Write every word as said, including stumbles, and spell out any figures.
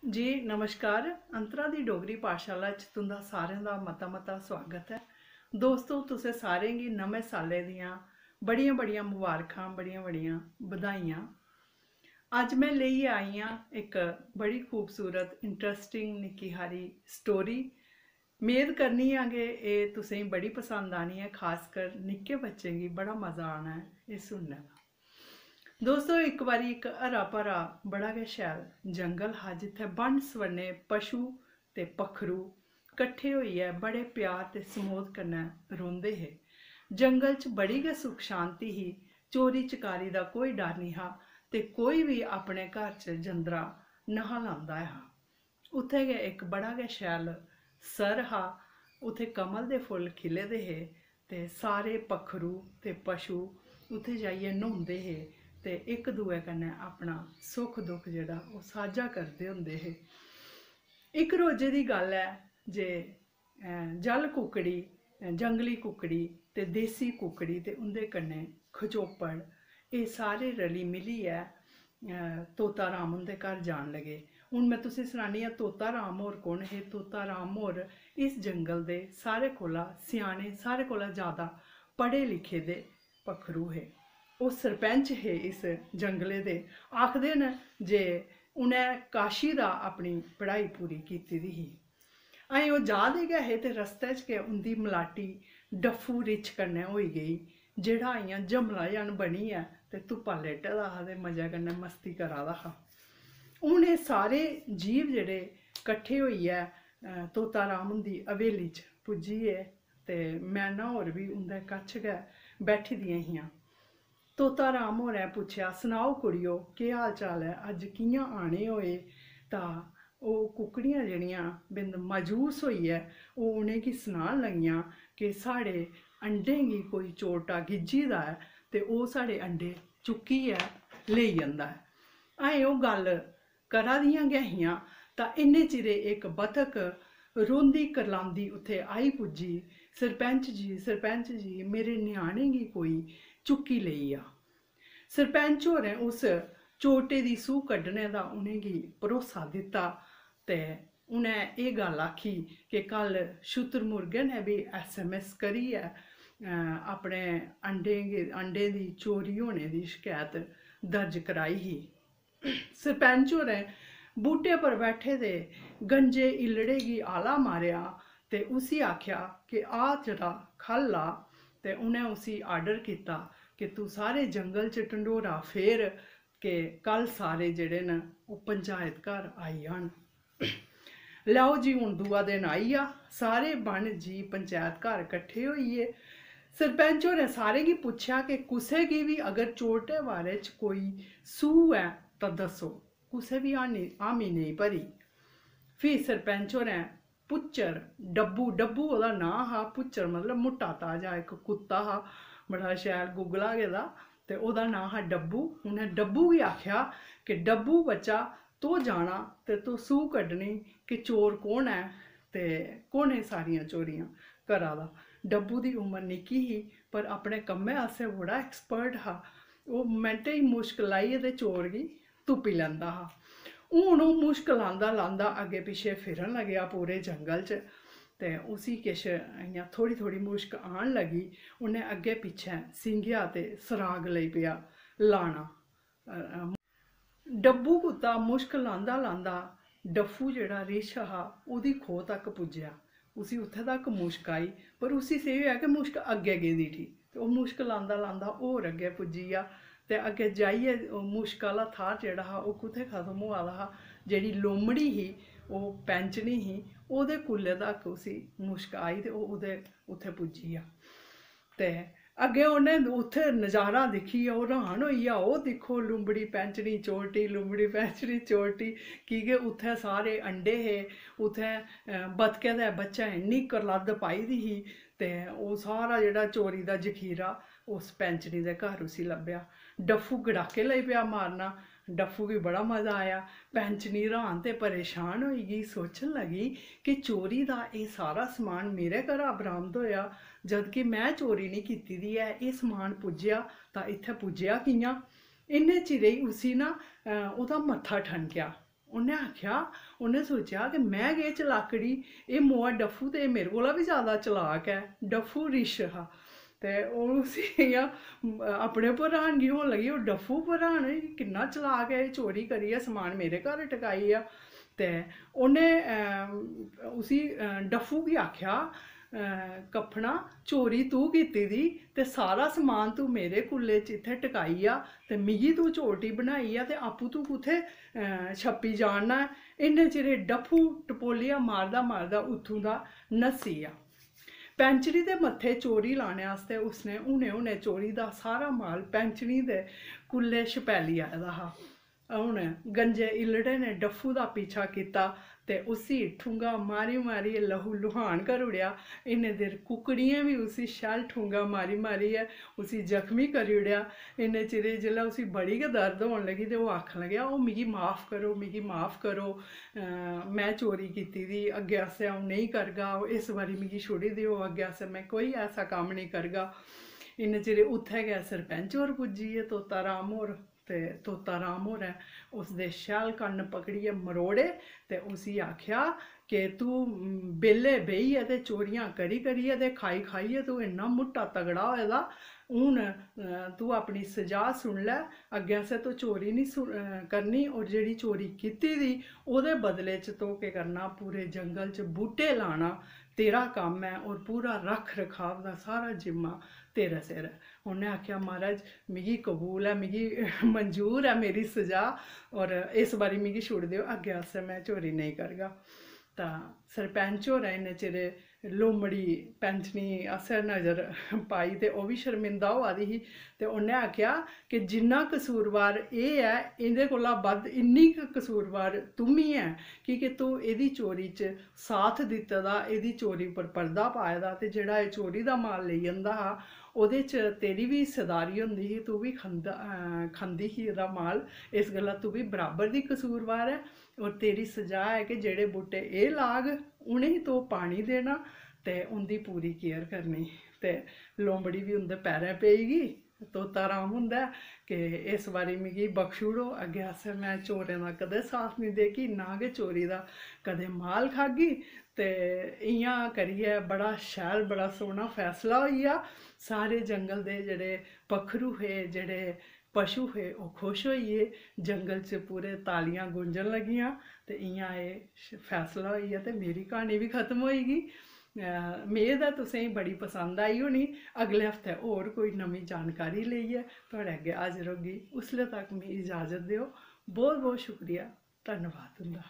जी नमस्कार, अंतरा दी डोगरी पाठशाला च तुं'दा सारें दा मता मता स्वागत ऐ। दोस्तो, तुसें सारें गी नमें सालै दियां बड़ियां बड़ियां मबारखां, बड़ियां बड़ियां बधाइयां। अज्ज में लेइयै आई आं इक बड़ी खूबसूरत, इंटरस्टिंग निक्की हारी स्टोरी। मेद करनी आं कि एह् तुसें गी बड़ी पसंद आनी ऐ, खासकर निक्के बच्चें गी बड़ा मजा आना ऐ एह् सुनने दा। दोस्तो, इक बारी इक हरा भरा, बड़ा गै शैल जंगल हा, जित्थै बन्न सबन्ने पशु ते पक्खरू कट्ठे होइयै बड़े प्यार ते समोध कन्नै रौंह्दे हे। जंगल च बड़ी गै सुख शांति ही। चोरी चकारी दा कोई डर निं हा ते कोई बी अपने घर च जंदरा नहा लांदा ऐ हा। उत्थै गै इक बड़ा गै शैल सर हा। उत्थै कमल दे फुल्ल खिले दे हे ते सारे पक्खरू ते पशु उत्थै जाइयै न्हौंदे हे ते इक दुए कन्नै अपना सुख दुख जेह्ड़ा ओह् सांझा करदे होंदे हे। इक रोजे दी गल्ल ऐ जे अ, जल कुक्कड़ी, अ, जंगली कुक्कड़ी ते देसी कुक्कड़ी ते उं'दे कन्नै खचोपड़, एह् सारे रली मिलियै, अ, तोता राम हुंदे घर जान लगे। हून में तुसें सनानी आं, तोता राम होर कु'न हे। तोता राम होर इस जंगल दे सारे कोला स्याने, सारे कोला ज़्यादा पढ़े लिखे दे पक्खरू हे। ओह् सरपैंच हे इस जंगले दे। आखदे न जे उ'नें काशी दा अपनी पढ़ाई पूरी कीती दी ही। अजें ओह् जा दे गै हे ते रस्तै च गै उं'दी मलाटी डफ्फू रिछ कन्नै होई गेई, जेह्ड़ा इ'यां जमला जन बनियै ते धुप्पा लेटे दा हा ते मजे कन्नै मस्ती करा दा हा। हून एह् सारे जीव जेह्ड़े कट्ठे होइयै, अ, तोता राम हुंदी हवेली च पुज्जी गे ते मैना होर बी उं'दे कच्छ गै बैठी दियां हियां। तोता राम होरें पुच्छेआ, "सनाओ कुड़ियो, केह् हाल चाल ऐ? अज्ज कि'यां आने होए?" तां ओह् कुक्कड़ियां जेह्ड़ियां बिंद मायूस होइयै ओह् उ'नेंगी सनान लगियां कि साढ़े अंडें गी कोई चोरटा गिज्झी दा ऐ ते ओह् साढ़े अंडे चुक्कियै लेई जंदा ऐ। अजें ओह् गल्ल करा दियां गै हियां तां इन्ने चिरे इक बतख रोंदी करलांदी उत्थै आई पुज्जी। "सरपैंच जी, सरपैंच जी, मेरे ञ्याणे गी कोई चुक्की लेई आ।" सरपैंच होरें उस चोरटे दी सूह् कड्ढने दा उ'नेंगी भरोसा दित्ता ते उ'नें एह् गल्ल आखी कि कल शुतुरमुर्गे ने बी एसएमएस करियै, अ, अपने अंडें गी, अंडें दी चोरी होने दी शकैत दर्ज कराई ही। सरपैंच होरें बूह्टे पर बैठे दे गंजे इल्लड़े गी आला मारेआ ते उसी आखेआ कि "आ जरा ख'ल्ल आ।" ते उ'नें उसी आर्डर कीता कि "तूं सारे जंगल च ढंडोरा फेर, कि कल सारे जेह्ड़े न ओह् पंचायत घर आई जान।" लैओ जी, हून दूआ दिन आई गेआ, सारे बन जी पंचायत घर कट्ठे होई गे। सरपैंच होरें सारें गी पुच्छेआ कि "कुसै गी बी अगर चोरटे बारे च कोई सूह् ऐ तां दस्सो।" कुसै बी हानी, हामी नेईं भरी। फ्ही सरपैंच होरें पुच्चर, डब्बू, डब्बू ओह्दा नांऽ हा, पुच्चर मतलब मुट्टा ताजा इक कुत्ता हा, बड़ा शैल गुगला गेदा, ते ओह्दा नांऽ हा डब्बू। उ'नें डब्बू गी आखेआ कि "डब्बू बच्चा, तूं जाना ते तूं सूह् कड्ढनी कि चोर कौन ऐ ते कौन एह् सारियां चोरियां करा दा।" डब्बू दी उमर निक्की ही, पर अपने कम्मै आस्तै बड़ा एक्सपर्ट हा। ओह् मैंटें च मुश्क लाइयै ते चोर गी तुप्पी लैंदा हा। हून ओह् मुश्क लांदा लांदा अग्गें पिच्छें फिरन लगेआ पूरे जंगल च, ते उसी किश इ'यां थोह्ड़ी थोह्ड़ी मुश्क आन लगी। उन्नै अग्गें पिच्छें सिंघेआ ते सराग लेई पेआ लाना। अ, अ, डब्बू कुत्ता मुश्क लांदा लांदा डफ्फू जेह्ड़ा रिछ हा, ओह्दी खोह् तक पुज्जेआ। उसी उत्थै तक मुश्क आई, पर उसी सेही होएआ कि मुश्क अग्गें गेदी उठी, ते ओह् मुश्क लांदा लांदा होर अग्गें पुज्जी गेआ। ते अग्गें जाइयै ओह् मुश्क आह्ला थाह्र जेह्ड़ा हा, ओह् कुत्थै खत्म होआ दा हा? जेह्ड़ी लोमड़ी ही, ओह् पैंचनी ही, ओह्दे कुल्ले तक उसी मुश्क आई ते ओह् ओह्दे उत्थै पुज्जी गेआ। ते अग्गें उ'न्नै उत्थै नजारा दिक्खियै ओह् र्हान होई गेआ, "ओह् दिक्खो, लुंबड़ी पैंचनी चोरटी, लुंबड़ी पैंचनी चोरटी।" की के उत्थै सारे अंडे हे, उत्थै, अ, बतखें दे बच्चें इन्नी करलद्द पाई दी ही, ते ओह् सारा जेह्ड़ा चोरी दा जखीरा उस पैंचनी दे घर उसी लब्भेआ। डफ्फू गड़ाके लगी पेआ मारना। डफ्फू गी बड़ा मजा आया। पैंचनी र्हान ते परेशान होई गेई, सोचन लगी कि "चोरी दा एह् सारा समान मेरे घरा बरामद होएआ, जद कि में चोरी निं कीती दी ऐ, एह् समान पुज्जेआ तां इत्थै पुज्जेआ कि'यां?" इन्ने चिरे गी उसी ना, अ, ओह्दा मत्था ठनकेआ। उन्नै आखेआ, उन्नै सोचेआ कि में केह् चलाकड़ी, एह् मोआ डफू ते एह् मेरे कोला बी जैदा चलाक ऐ। डफू रिछ हा। ते ओह् उसी इ'यां अपने पर र्हानगी होन लगी, ओह् डफू पर र्हान होई, किन्ना चलाक ऐ एह्, चोरी करियै समान मेरे घर टकाई गेआ। ते उन्नै उसी डफू गी आखेआ, कफना, चोरी तूं कीती दी ते सारा समान तूं मेरे कुल्ले च इत्थै टकाई गेआ ते मिगी तूं चोरटी बनाई गेआ ते आपूं तूं कुत्थै छप्पी जाना ऐ। इन्ने चिरे डफू टपोलिया मारदा मारदा उत्थूं दा नस्सी गेआ। पैंचरी दे मत्थे चोरी लाने आस्तै उसने हुने हुने चोरी दा सारा माल पैंचरी दे कुल्ले छपैली आए दा हा। हून गंजे इल्लड़े ने डफू दा पीछा कीता ते उसी ठुंगा मारी मारियै लहू लुहान करी ओड़ेआ। इन्ने देर कुकड़ियें बी उसी शैल ठुंगा मारी मारियै उसी जख्मी करी ओड़ेआ। इन्ने चिरे जिसलै उसी बड़ी गै दर्द होन लगी ते ओह् आखन लगेआ, "ओह् मिगी माफ करो, मिगी माफ करो, में चोरी कीती दी, अग्गें आस्तै अ'ऊं नेईं करगा, इस बारी मिगी छोड़ी देओ, अग्गें आस्तै में कोई ऐसा कम्म नेईं करगा।" इन्ने चिरे उत्थै गै सरपैंच होर पुज्जी गे, तोता राम होर। ते तोता राम होरें उसदे शैल कन्न पकड़ियै मरोड़े ते उसी आखेआ कि तूं बेल्लै बेहियै ते चोरियां करी करियै ते खाई खाइयै तूं इन्ना मुट्टा तगड़ा होए दा, हून तूं अपनी सजा सुन लै। अग्गें असें तूं चोरी निं करनी, होर जेह्ड़ी चोरी कीती दी ओह्दे बदले च तूं केह् करना, पूरे जंगल च बूह्टे लाना तेरा कम्म ऐ, होर पूरा रक्ख रखाव दा सारा जिम्मा तेरे सिर ऐ। उन्नै आखेआ, "महाराज, मिगी कबूल ऐ, मिगी मंजूर ऐ मेरी सजा, होर इस बारी मिगी छोड़ी देओ, अग्गें आस्तै में चोरी नेईं करगा।" तां सरपैंच होरें इन्ने चिरे लोमड़ी पैंचनी आस्तै नजर पाई ते ओह् बी शर्मिंदा होआ दी ही। ते उन्नै आखेआ कि जिन्ना कसूरवार एह् ऐ, एह्दे कोला बद्ध इन्नी गै कसूरवार तुम ही ऐ, की के तूं एह्दी चोरी च साथ दित्ते दा, एह्दी चोरी पर पर्दा पाए दा, ते जेह्ड़ा एह् चोरी दा माल लेई जंदा हा, ओह्दे च तेरी बी हिस्सेदारी होंदी ही, तूं बी खंदा खंदी ही एह्दा माल। इस गल्ला तूं बी बराबर दी कसूरवार ऐ। होर तेरी सजा ऐ कि जेह्ड़े बूह्टे एह् लाग, उ'नेंगी तूं पानी देना ते उं'दी पूरी केयर करनी। ते लोमड़ी बी उं'दे पैरें पेई गेई। तोता राम हुंदा ऐ कि इस बारी मिगी बख्शी ओड़ो, अग्गें आस्तै में चोरें दा कदें साथ निं देगी, ना गै चोरी दा कदें माल खागी। ते इ'यां करियै बड़ा शैल, बड़ा सोह्ना फैसला होई गेआ। सारे जंगल दे जेह्ड़े पक्खरू हे, जेह्ड़े पशु हे, ओह् खुश होई गे। जंगल च पूरे तालियां गूंजन लगियां। ते इ'यां एह् फैसला होई गेआ ते मेरी क्हानी बी खत्म होई गेई। मेद ऐ तुसेंगी बड़ी पसंद आई होनी। अगले हफ्तै होर कोई नमीं जानकारी लेइयै थुआढ़े अग्गें हाजर होगी। उसलै तक मिगी इजाजत देओ। बहुत बहुत शुक्रिया, धन्नवाद तुं'दा।